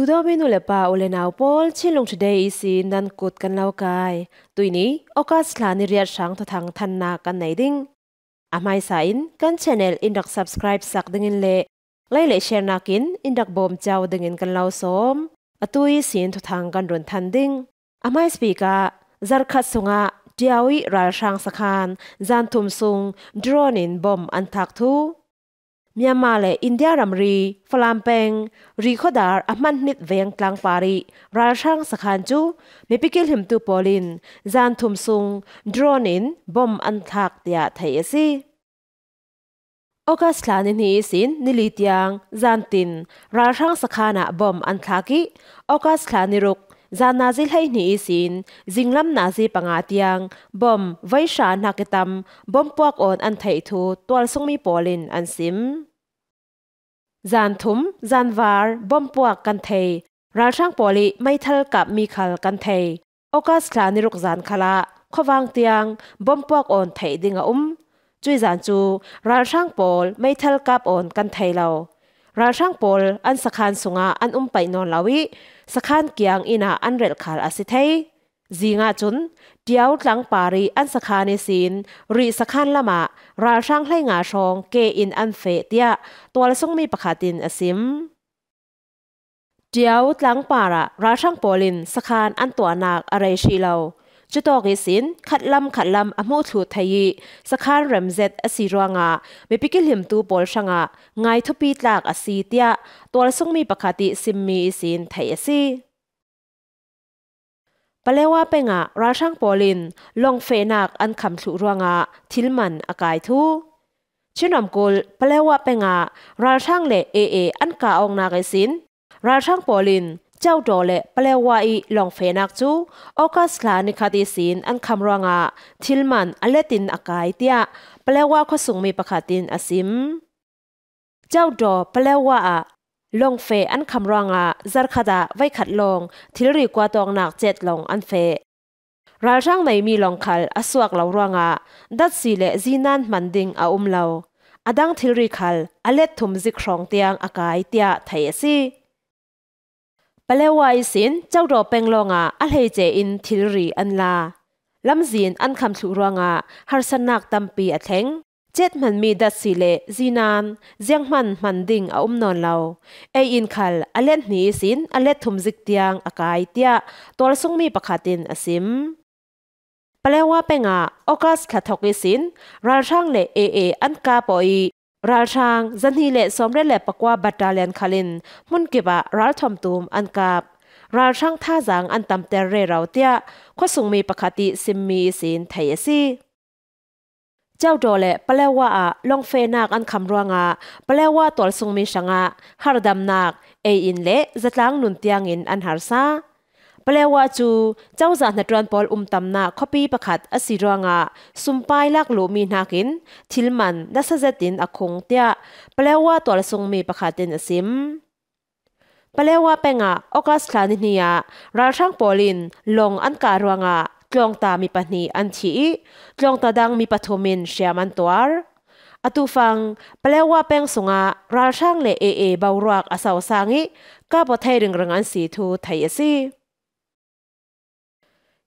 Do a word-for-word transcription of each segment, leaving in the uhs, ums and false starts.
Tudomi nu le pa u le nau pawl, Chinlung Today ihsin nan kut kan lo kai. Tuini August thla ni riat hrang thuthang thanna kan nei ding. A hmaisa in kan channel in rak subscribe sak dingin le like le share nakin in rak bawm ciau dingin kan lo sawm. Atu ihsin thuthang kan run than ding. A hmaisabik ah zarhkhat sungah Tiau ih ralhrang sakhan zan thum sung drone in bom an thlak thu. Myanmar le India ramri Falam peng Ri khuadar a hman hnit veng tlangpar ih ralhrang sakhan cu mipi kilhimtu pawl in zan thum sung drone in bom an thlak tiah theih a si. August thla ni hnih ihsin ni li tiang zantin ralhrang sakhan ah bom an thlak ih, August thla ni ruk zan nazi hleihnih ihsin zinglam nazi panga tiang bom voi hra hnak ih tam bom puak awn an theih thu tualsungmi pawl in an sim. Zan thum zanvar bom puak kan thei, ralhrang pawl ih meithal kapmi khal kan thei. August thla ni ruk zan khalah khuavang tiang bom puak awn theih ding a um. Cuih zan cu ralhrang pawl meithal kap awn kan thei lo. Ralhrang pawl an sakhan sungah an um paih nawn lo ih, sakhan kiang inn ah an relh khal a si thei. Zingah cun Tiau tlangpar ih an sakhan ihsin Ri sakhan lamah ralhrang hleinga hrawng ke in an feh, tiah tualsungmi pakhat in a sim. Tiau tlangpar ah ralhrang pawl in sakhan an tuahnak a rei hrih lo. Cutawk ihsin khatlam khatlam a hmuh thluh thei ih sakhan remzet a si ruangah mipi kilhimtu pawl hrangah ngai thupi tlak a si, tiah tualsungmi pakhat ih simmi ihsin theih a si. Palewa pengah ralhrang pawl in lawng fehnak an kham thluh ruangah thil man a kai thu. Chin ramkulh Palewa pengah ralhrang le A A an kah awknak ihsin ralhrang pawl in Caudaw le Palewa ih lawng fehnak cu August thla ni khat ihsin an kham ruangah thil man a let in a kai, tiah Palewa khuasungmi pakhat in a sim. Caudaw Palewa ah lawng feh an kham ruangah zarhkhat ah voikhat lawng thilri kuat awknak cet lawng an feh. Ralhrang neimi lawng khal a suak lo ruangah datsi le zinan hman ding a um lo. A dang thilri khal a let thum zik hrawng tiang a kai, tiah theih a si. Palewa ihsin Caudaw peng lawngah a hleice in thilri an la. Lamzin an kham thluh ruangah harsatnak tampi a thleng. Cet hmanmi datsi le zinan zianghman hman ding a um nawn lo. Ei in khal a let hnih ihsin a let thum zik tiang a kai, tiah tualsungmi pakhat in a sim. Palewa pengah August thla thawk ihsin ralhrang le A A an kap aw ih, ralhrang zahnih le sawmriat le pakua battalion khal in hmunkip ah ralthuam tum an kap. Ralhrang thazaang an tamter rero, tiah khuasungmi pakhat ih simmi ihsin theih a si. Caudaw le Palewa ah lawng fehnak an kham ruangah Palewa tualsungmi hrangah hardamnak, ei in le zatlang nun tiangin an harsa. Palewa cu cozah hnaṭuan pawl umtamnak khuapi pakhat a si ruangah sumpai lak luhmi hnakin thil man nasa zetin a khung, tiah Palewa tualsungmi pakhat in a sim. Palewa pengah August thla ni hnih ah ralhrang pawl in lawng an kah ruangah tlawngta mi pahnih an thi ih, tlawngta dang mi pathum in hriam an tuar. Atufang Palewa peng sungah ralhrang le A A boruak a sosang ih kap aw thei ringring an si thu theih a si.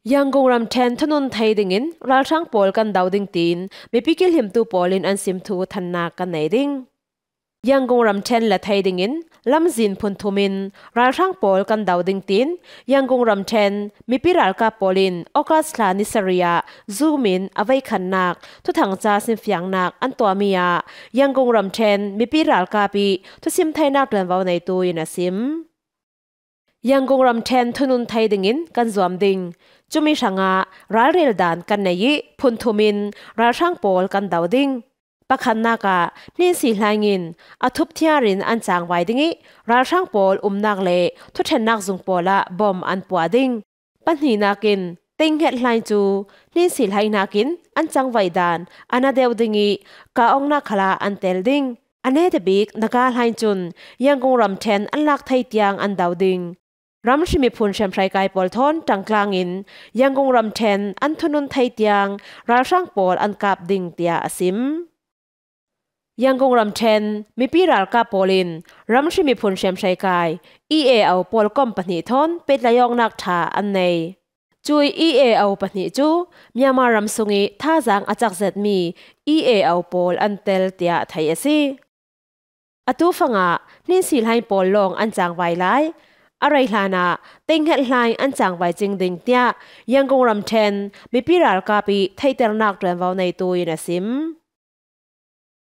Yangon ramṭhen thunun thei dingin ralhrang pawl kan do ding tiin mipi kilhimtu pawl in an sim thu thannak kan nei ding. Yangon ramṭhen la thei dingin lamzin phun thum in ralhrang pawl kan do ding tiin Yangon ramṭhen mipi ralkap pawl in August thla ni sarih ah Zoom in a voikhatnak thuthangca simfiangnak an tuahmi ah Yangon ramṭhen mipi ralkap ih thusim theinak ṭuanvo neitu in a sim. Yangon ramṭhen thunun thei dingin kan zuam ding. Cumi hrangah ralrel dan kan nei ih phun thum in ralhrang pawl kan do ding. Pakhatnak ah hninsi hlaing in a thup thiar in an cangvai ding ih ralhrang pawl umnak le thuṭhennak zung pawl ah bom an puah ding. Pahnihnak in teinghet hlaing cu hninsi hlaing hnakin an cangvaih dan a na deuh ding ih kah awknak khalah an tel ding. A netabik Naga hlaing cun Yangon ramṭhen an lak thei tiang an do ding. Ramhri miphun hriamhraikai pawl thawn ṭangtlang in Yangon ramṭhen an thunun thei tiang ralhrang pawl an kap ding, tiah a sim. Yangon ramṭhen mipi ralkap pawl in ramhri miphun hriamhrei kai E A O pawlkom pahnih thawn pehtlaih awknak ṭha an nei. Cui E A O pahnih cu Myanmar ram sung ih thazaang a cak zetmi E A O pawl an tel, tiah theih a si. Atu fangah hninsi hlaing pawl lawng an cangvai lai. A rei hlanah teinghel hlaing an cangvai cing ding, tiah Yangon ramṭhen mipi ralkap ih theihternak ṭuanvo neitu in a sim.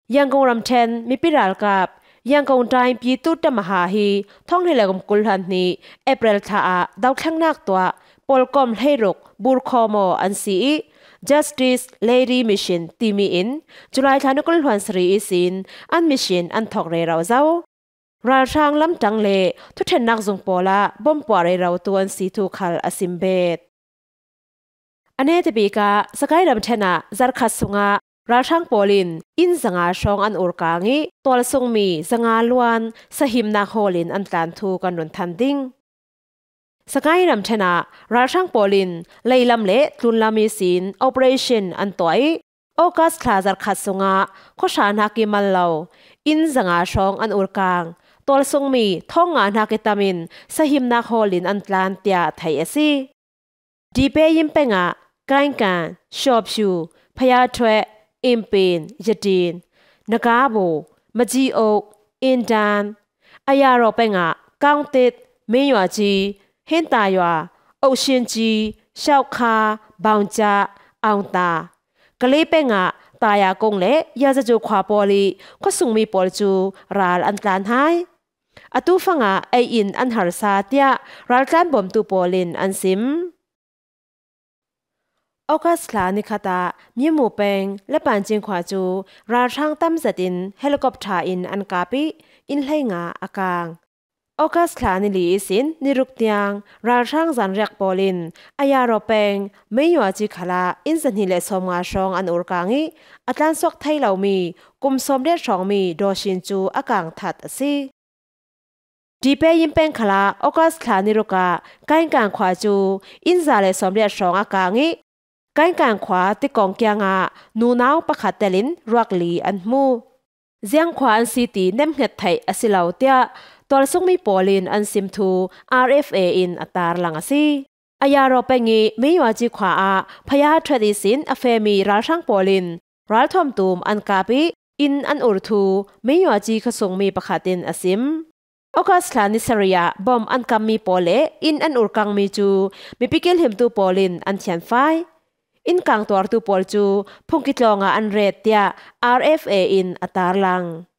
Yangon ramṭhen mipi ralkap Yangon Time Pyithu Tamaha hi thawng hnih le kum kul hlan hnih April thla ah dothlengnak tuah pawlkom hleiruk burkhawm aw an si ih, Justice Lady Mission timi in July thla ni kul hluan sarih ihsin an mission an thawk rero zo. Ralhrang lamṭang le thuṭhennak zung pawl ah bomb puah rerotu an si thu khal a sim bet. A netabik ah Sagaing ramṭhen ah zarhkhat sungah ralhrang pawl in inn zanga hrawng an urkang ih tualsungmi zanga luan sahimnak hawl in an tlan thu kan run than ding. Sagaing ramṭhen ah ralhrang pawl in leilam le tlunlam ihsin operation an tuah ih, August thla zarhkhat sungah khuahra hnak ih mal lo inn zanga hrawng an urkang, tualsungmi thawng nga hnak ih tam in sahimnak hawl in an tlan, tiah theih a si. Dipayim peng ah Kainkan, Shawpshu, Phayathueh, Impin, Yatin, Nagabu, Majiok, Indan, Ayaro peng ah Kaungtit, Meinyuaci, Hintayua, Okshinci, Shaukha, Baungca, Aungta, Kali peng ah Tayakung le Yazacu khua pawl ih khuasungmi pawl cu ral an tlan hai. Atu fangah ei in an harsa, tiah raltlan bawmtu pawl in an sim. August thla nikhat ah Myamu peng Lepancing khua cu ralhrang tam zetin helicopter in an kap ih inn hleinga a kang. August thla nili ihsin niruk tiang ralhrang zanriak pawl in Ayaro peng Meinyuaci khalah inn zahnih le sawmnga hrawng an urkang ih a tlansuak thei lomi kum sawmriat hrawngmi dawshin cu a kang that a si. Dipayim peng khalah August thla niruk ah Kainkan khua cu inn za le sawmriat hrawng a kang ih, Kainkan khua tikawng kiangah nunau pakhat telin ruakli an hmu. Ziang khua an si ti nemhnget theih a si lo, tiah tualsungmi pawl in an sim thu R F A in a tarlang a si. Ayaro peng ih Meinyuaci khua ah Phayathueh ihsin a fehmi ralhrang pawl in ralthuam tum an kap ih inn an ur thu Meinyuaci khuasungmi pakhat in a sim. August thla ni sarih ah bom an kammi pawl le inn an urkangmi cu mipi kilhimtu pawl in an thianfai. Inn kangtuartu pawl cu phungki tlawng ah an ret, tiah R F A in a tarlang.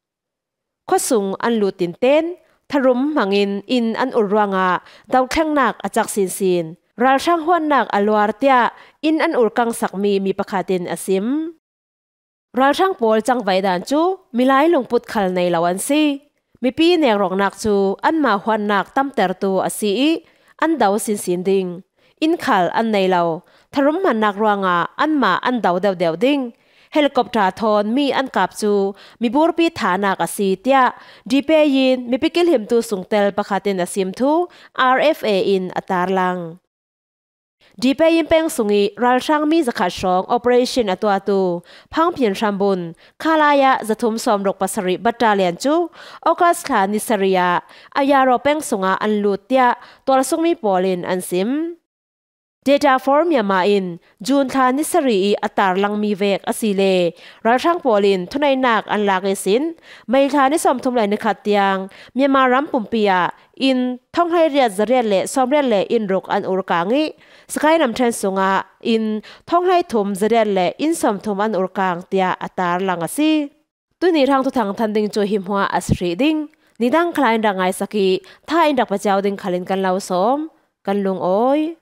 Khuasung an lut tinten tharum hmangin inn an ur ruangah dothlengnak a cak sinsin. Ralhrang huatnak a luar, tiah inn an urkangsakmi mi pakhat in a sim. Ralhrang pawl cangvai dan cu milai lungput khal nei lo an si. Mipi nekrawknak cu anmah huatnak tamtertu a si ih an do sinsin ding. Inn khal an nei lo. Tharum hmannak ruangah anmah an do deuhdeuh ding. Helicopter thawn mi an kap cu miburpi thanak a si, tiah Dipayim mipi kilhimtu sungtel pakhat in a sim thu R F A in a tarlang. Dipayim peng sungih ralhrang mi zakhat hrawng operation a tuahtu Phangphin hrambun khalai ah zathum sawmruk pasarih battalion cu August thla ni sarih ah Ayaro peng sungah an lut, tiah tualsungmi pawl in an sim. Data for Myanmar in June thla ni sarih ih a tarlangmi vek a si le ralhrang pawl in thuneihnak an lak ihsin May thla ni sawmthum le ni khat tiang Myanmar ram pumpi ah inn thonghleiriat zariat le sawmriat le inn ruk an urkang ih Sagaing ramṭhen sungah inn thonghleithum zariat le inn sawmthum an urkang, tiah a tarlang a si. Tuni hrang thuthang than ding cu hi hmuah a si hrih ding. Nidang khalai in rak ngaisak ih tha in rak pia cio ding khal in kan lo sawm. Kan lungawi.